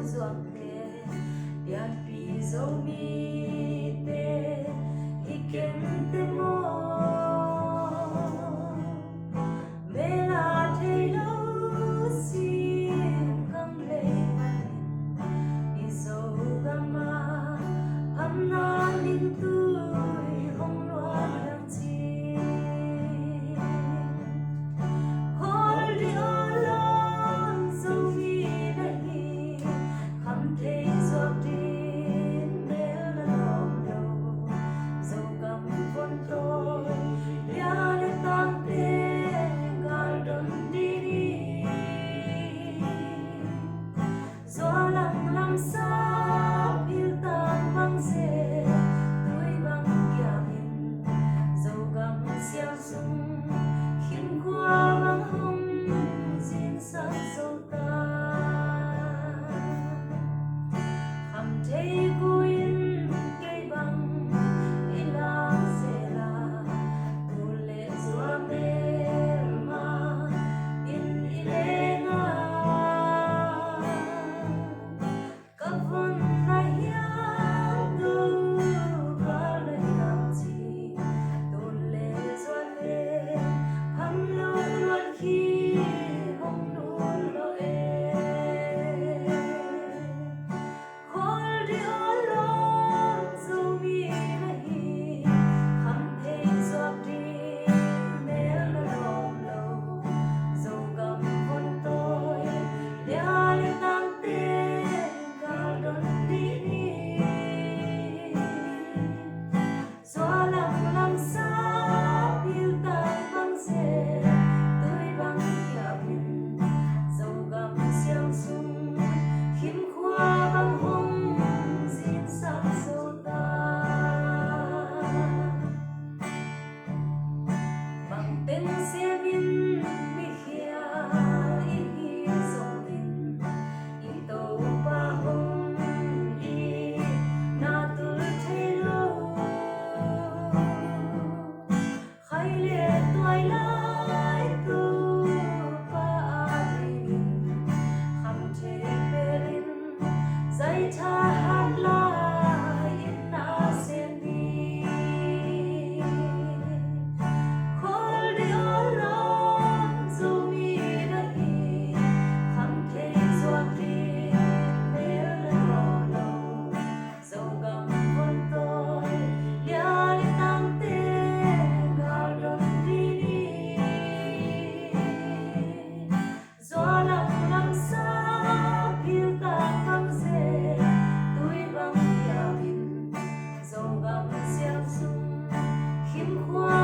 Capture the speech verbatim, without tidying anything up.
Zuakte, pianpi Zomite, i kemte maw? Mela thei lo sin kang lei panin, i Zogam a phamna ningtui hong luang dang ci. Khawl dih aw lawm Zomi na hi, kham thei zuak ding mel na lawm lo. Zogam von tawi, lia le tangte gal don dih ni. Zualang lamsa piltang bang ze, tui bang kiamin, Zogam siam sung, khin khua bang hong zin sak zo ta. Kham thei guin kei bang i lak zela, tu le zua melma in i lenga. Ka von na hiam do, ka na hiam ci, tu le zua le, kham lo luat khi hong nul lo e. Khawl dih aw lawm Zomi na hi, kham thei zuak ding mel na lawm lo. Zogam von tawi, lia le tangte gal don dih ni. Zualang lamsa piltang bang ze, tui bang kiamin, Zogam siam sung, khin khua bang hong zin sak zo ta. Bang teng siamin mi khia i hi zongin, i Topa hong itna tul thei lo. Khai le tuai lai Topa a dingin, kham thei pelin, zai thahat lai in na sem ni. Khawl dih aw lawm Zomi na hi, kham thei zuak ding mel na lawm lo. Zogam von tawi, lia le tangte gal don dih ni. Zualang lamsa piltang bang ze, tui bang kiamin, Zogam siam sung, khin khua